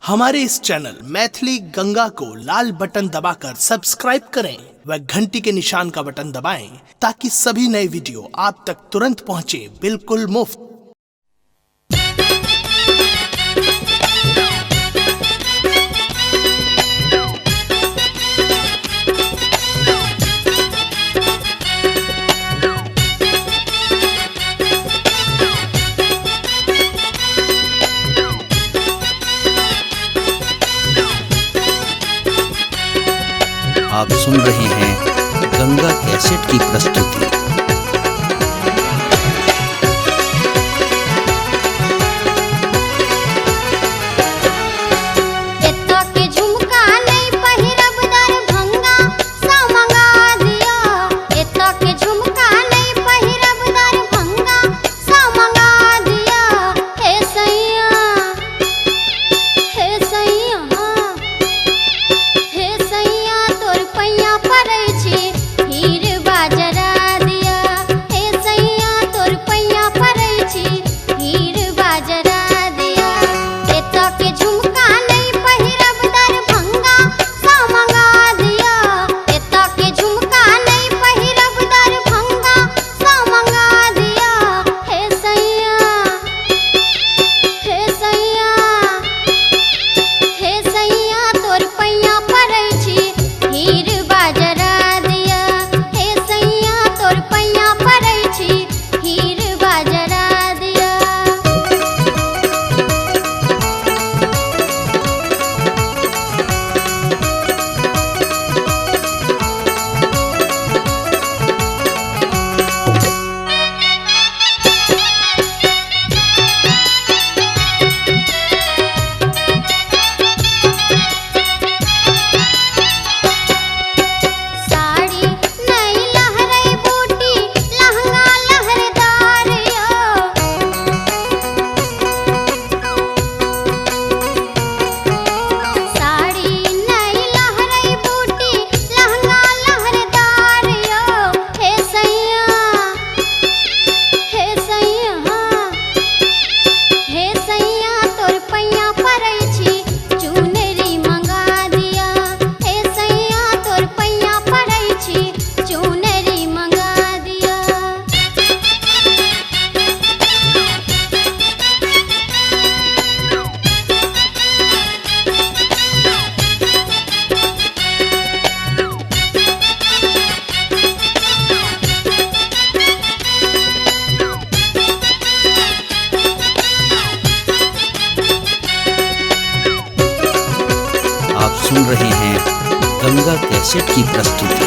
हमारे इस चैनल मैथिली गंगा को लाल बटन दबाकर सब्सक्राइब करें व घंटी के निशान का बटन दबाएं ताकि सभी नए वीडियो आप तक तुरंत पहुंचे बिल्कुल मुफ्त। आप सुन रहे हैं गंगा कैसेट की प्रस्तुति। एत्ता के झुमका नहीं पहिरब दरभंगा सा मंगा दिया। एत्ता के झुमका नहीं पहिरब दरभंगा सा मंगा दिया। हे सैया, हे सैया, हे सैया तोर पैया पड़ै छी हीर बाजरा दिया। हे सैया तोर पैया पड़ै छी हीर बाजरा दिया। एत्ता के झुमका नहीं पहिरब दरभंगा सा मंगा दिया। एत्ता के झुमका नहीं पहिरब दरभंगा सा मंगा दिया। हे सैया, हे सैया, हे सैया तोर पैया पड़ै छी हीर बाजरा दिया। हे सैया तोर पैया पड़ै छी हीर बाजरा दिया। साड़ी नहीं लहरै बूटी लहंगा लहरदार यो। साड़ी नहीं लहरै बूटी लहंगा लहरदार यो। हे सैया, हे सैया, हे सैया तोर पैया पड़ै छी चुनरी मंगा दिया। हे सैया तोर पैया पड़ै छी चुनरी मंगा दिया। आप सुन रहे हैं गंगा कैसेट की प्रस्तुति।